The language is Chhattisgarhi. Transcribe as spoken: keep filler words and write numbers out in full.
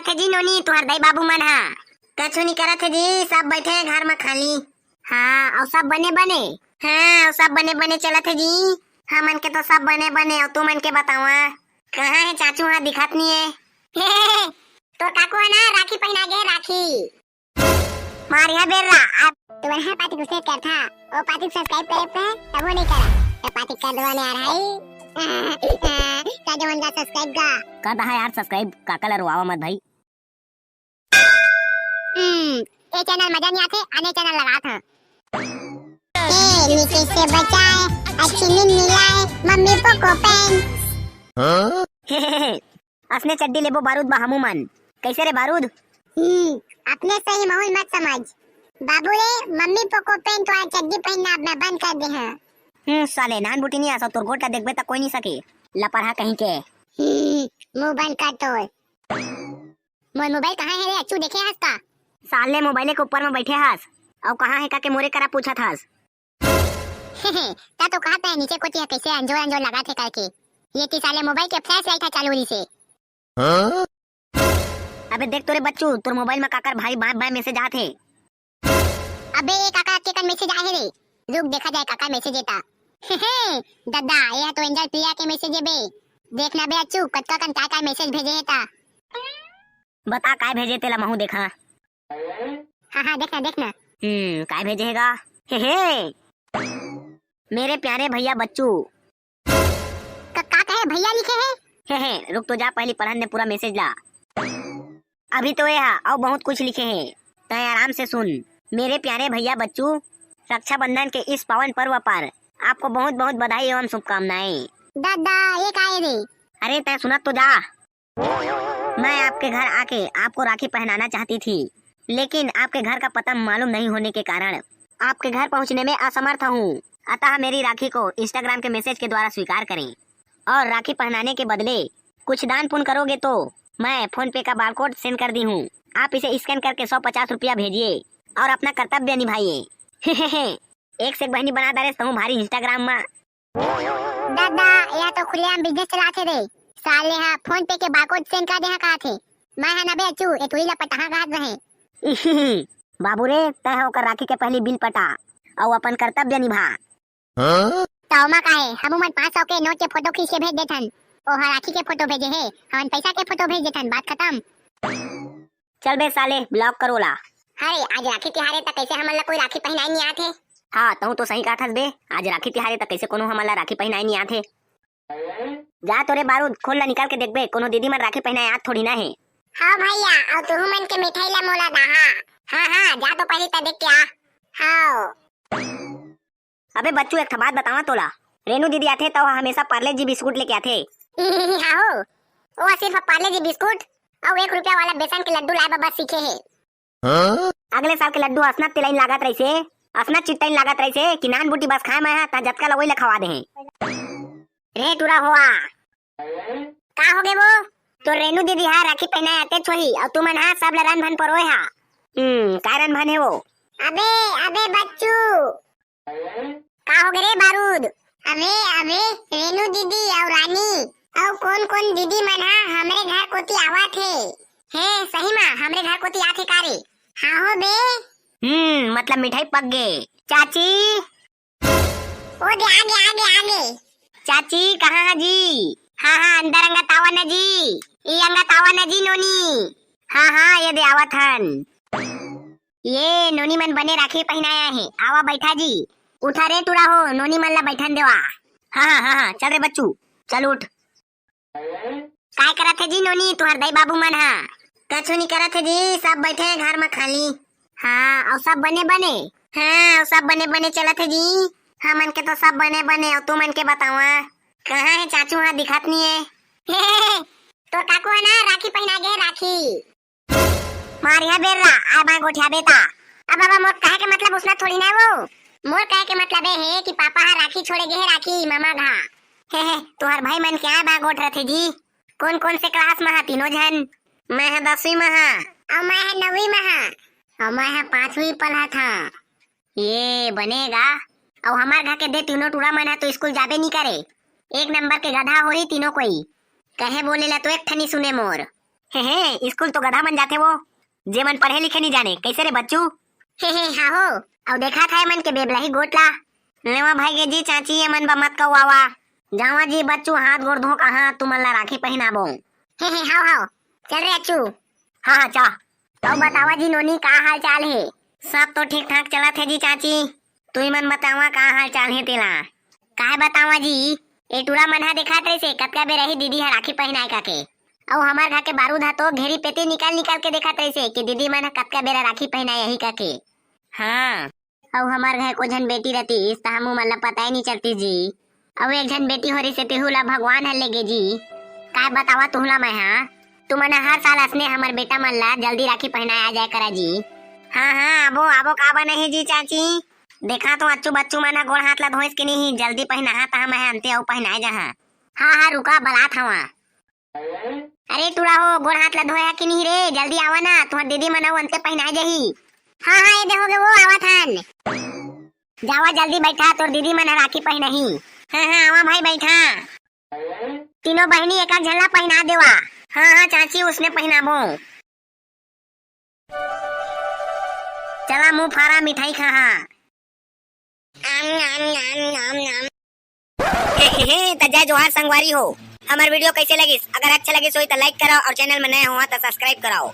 थे जी नोनी, तुहर दाई बाबू मन हा? कछु नहीं करत हे जी, सब बैठे हैं घर में खाली। हाँ, अउ सब बने बने? हाँ, अउ सब बने बने चलत हे जी। हमन के तो सब बने बने, अउ तुमन के बतावा, कहाँ हे चाचू हा, दिखत नहीं है। तोर काकू है ना, राखी पहना गे राखी। मारिया बेर्रा, आप तुम्हारे पाती कुछ नहीं करता, वो पाती subscribe करे पे तब वो नहीं करा, तो पाती कर दो ना यार भाई। का जो मन का subscribe का। कर दहा यार subscribe, काका ला रोवावा मत भाई। हम्म, ये channel मजा नहीं आते, आने channel लगा था। ए, नीचे से बचाए, अच्छी नींद मिलाए, मम्मी पोको पेन। हाँ? असने चड्डी लेबो बारूद बा हमू मन। कैसे रे बारूद? हम्म, अपने सही माहौल मत समझ। बाबू रे, मम्मी पोको पेन तो आज चड्डी पहनना अब मैं बंद कर दे हैं। हम्म, साले, नान बुटी नहीं आसा, तोर गोटा देखबे त कोई नहीं सके। लपरहा कहीं के। हम्म, मुंह बंद कर तोर। मोर मोबाइल कहाँ है रे? अच्छू देखे हस का? साले मोबाइल के ऊपर में बैठे हस। अउ कहाँ है का के मोरे करा पूछत हस? ता तो कहत है नीचे कोती है, कैसे अंजोर अंजोर लगा थे करके। ये ती साले मोबाइल के flash light है चालू रही से। हाँ? अबे देख तो रे बच्चू, तोर मोबाइल में काकर भारी बाय बाय message आत हे। अबे ये काका के कन message आए हे रे? रुक देखा जाए काका message एता। ददा, ये तो एंजल प्रिया के message हे बे। देखना बे अच्छू, कतका कन काय काय message भेजे हे ता। बता काय भेजे तेला महू देखा। हाँ हाँ, देखना देखना। हम्म, काय भेजे हे गा? हे हे। मेरे प्यारे भैया बच्चू। क-, का कहे भैया लिखे हे? हे हे, रुक तो जा, पहली पढ़न दे पूरा message ला। अभी तो ये हा, अउ बहुत कुछ लिखे हे, तय आराम से सुन। मेरे प्यारे भैया बच्चू, रक्षाबंधन के इस पावन पर्व पर आपको बहुत बहुत बधाई एवं शुभकामनाएं। दादा, ये का हे रे? अरे तय सुनत तो जा। मैं आपके घर आके आपको राखी पहनाना चाहती थी, लेकिन आपके घर का पता मालूम नहीं होने के कारण आपके घर पहुंचने में असमर्थ हूँ। अतः मेरी राखी को Instagram के message के द्वारा स्वीकार करें और राखी पहनाने के बदले कुछ दान पुण्य करोगे तो मैं PhonePe का बारकोड सेंड कर दी हूँ। आप इसे स्कैन करके सौ पचास रुपया भेजिए और अपना कर्तव्य निभाइए। एक से एक बहनी बना डारे तहूँ भारी Instagram में। दादा, यह तो खुलेआम बिजनेस चलाथे रे। साले हा फोन पे के बारकोड सेंड कर दे हा कहाथे। मैं हा नबे अचू, ए टुरी ला पटाहा कहत रहे। बाबू रे, तै हा ओकर राखी के पहली बिल पटा, अउ अपन कर्तव्य निभा। हाँ? त ओमा का हे, हमू मन पाँच सौ के नोट के फोटो खींच के भेज देथन। ओहा राखी के फोटो भेजे हे, हमन पैसा के फोटो भेज देथन, बात खत्म। चल बे साले, ब्लॉक कर ओला। अरे, आज राखी तिहार हे त कैसे हमन ला कोई राखी पहिनाए नी आत हे? हाँ, तहूँ तो सही कहत हस बे, आज राखी तिहार हे त कैसे कोनो हमन ला राखी पहिनाए नी आत हे? जा तो रे बारूद, खोल ला निकाल के देखबे, कोनो दीदी मन राखी पहिनाए आत थोड़ी ना हे। हाँ भैया, अउ तुहू मन के मिठाई ला मोला दाहा। हाँ, हाँ, जा तो पहली त देख के आ। हाँ। अबे बच्चू, एक ठा बात बतावा तोला, रेनू दीदी आथे त ओह हमेशा पार्ले जी बिस्कुट लेके आथे। हाहो, ओह सिर्फ पार्ले जी बिस्कुट अउ एक रुपया वाला बेसन के लड्डू लाए बर बस सीखे हे। हाँ? अगले साल के लड्डू असना तिलाइन लागत रहिसे, असना चिट्टाइन लागत रहिसे कि नान बूटी बस खाए मैं हा, त जतका ला वही ला खवा दे हे। रे टूरा होआ, का होगे वो? तोर रेनू दीदी हा राखी पहिनाए आतेच होही, अउ तुमन हा सब ला रन भन परोए हा। हम्म, काय रन भन हे वो? अबे, अबे बच्चू। का होगे रे बारूद? अबे, अबे, रेनू दीदी अउ रानी, अउ कोन कोन दीदी मन हा हमरे घर कोती आवत हे। हे, सही मा, हमरे घर कोती आथे का रे? हाँ हो बे। हम्म, मतलब मिठाई पक गे। चाची, ओ दे, आगे, आगे, आगे। चाची, कहाँ है जी? हाँ, हाँ, अंदर अंगत आवा न जी। ई अंगत आवा न जी, नोनी। हाँ, हाँ, ये दे आवत हन। ये नोनी मन बने राखी पहिनाया है। आवा बैठा जी। उठा रे टूरा हो, नोनी मन ला बैठन देवा। हाँ, हाँ, हाँ, हाँ, चल रे बच्चू, चल उठ। काय करत हे जी नोनी, तुहर दाई बाबू मन हा? कछु नी करत हे जी, सब बैठे हे घर म खाली। हाँ, अउ सब बने बने? हाँ, अउ सब बने बने चलत हे जी। हमन के तो सब बने बने, अउ तुमन के बतावा, कहाँ हे चाचू हा, दिखत नी हे। तोर काकू हा ना, राखी पहिना गे हे, राखी। मारिया बेर्रा, आय बाय गोठिया बेटा। अब बाबा, मोर कहे के मतलब उसना थोड़ी ना हे वो। मोर कहे के मतलब ये हे कि पापा हा राखी छोड़े गे हे, राखी मामा घा। हे, हे, तुहर भाई मन के आय बाय गोठ रथे जी। कोन कोन से क्लास में हा तीनों झन? मैं हा दसवीं में हा। अउ मैं हा नौवीं में हा। अउ मैं हा पांचवीं पढ़त हा। ये बनेगा। अउ हमार घर के दे तीनों टूरा मन हा तो स्कूल जाबे नी करे। एक नंबर के गधा होही तीनों कोई। कहे बोले ला तो एक ठनी सुने मोर। हे हे, स्कूल तो गधा मन जाथे वो, जे मन पढ़े लिखे नहीं जाने। कैसे रे बच्चू? हे हे, हाँ हो। अउ देखा था मन के बेबलाही गोट ला। लेवा भाई के जी चाची, ये मन बा मत कवावा। जावा जी बच्चू, हाथ गोड़ धो कहा तुमन ला राखी पहनाबो। हे हे, हाव हाव, चल रे अच्छू। हाँ हाँ, चा। अउ बतावा जी नोनी, का हाल चाल हे? सब तो ठीक ठाक चलत हे जी चाची, तुई मन बतावा का हाल चाल हे तेला। काय बतावा जी, ए टूरा मन हा देखात रहिसे कतका बेर आही दीदी हा राखी पहिनाय काके। अउ हमर घर के बारूद हा तो घेरी पेती निकाल निकाल के देखात रहिसे कि दीदी मन हा कतका बेर राखी पहिनाय आही काके। हाँ। अउ हमर घर को झन बेटी रहतीस त हमू मन ला पता ही नहीं चलतीस जी। अउ एक झन बेटी हो रहिसे तेहू ला भगवान हर लेगे जी। काय बतावा तुहला मैं हा, तुमन हर साल असने हमर बेटा मन ला जल्दी राखी पहनाय आ जाय करा जी। हाँ हाँ, आबो आबो, काबर नहीं जी चाची। देखा तो अच्छू बच्चू मन गोड़ हाथ ला धोइस के नहीं, जल्दी पहनाहा त हम अंते अउ पहनाय जाहा। हाँ हाँ, रुका बलात हवा। अरे टूरा हो, गोड़ हाथ ला धोया कि नहीं रे, जल्दी आवा ना, तुहर दीदी मन अउ अंते पहनाय जाही। हाँ हाँ, ये देखोगे वो आवत हन। जावा जल्दी बैठा, तोर दीदी मन ह राखी पहनाही। हाँ हाँ, आवा भाई बैठा। तीनों बहिनी एक एक झन ला पहना देवा। हाँ हाँ चाची, उसने पहनाबो। चला मुंह फारा मिठाई खा हा। आम, आम, आम, आम, आम। हे, हे, हे, त जय जोहार संगवारी हो। हमर वीडियो कैसे लगिस? अगर अच्छा लगिस होई त लाइक करो और चैनल में नए हो त सब्सक्राइब कराओ।